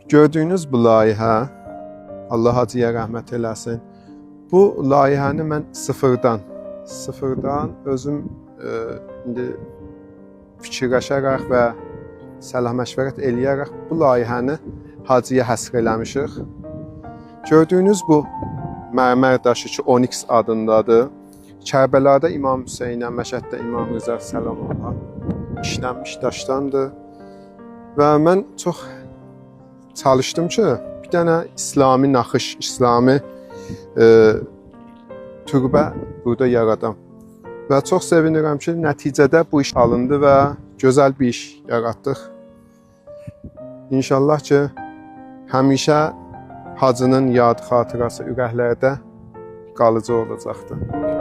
Gördüyünüz bu layihə, Allah Hacıya rəhmət eləsin. Bu layihəni mən sıfırdan özüm indi fikirləşərək və səlah məşvərət eləyərək bu layihəni Hacıya həsr eləmişik. Gördüyünüz bu mərmər daşı ki, Onyx adındadır. Kərbəlada İmam Hüseynə, Məşəddə İmam Rıza səlamullah işlənmiş daşdandır. Və mən çox çalışdım ki, bir dənə İslami naxış, İslami türbə burada yaradam. Və çox sevinirəm ki, nəticədə bu iş alındı və gözəl bir iş yaratdıq. İnşallah ki, həmişə Hacının yad xatirəsi ürəklərdə qalıcı olacaqdır.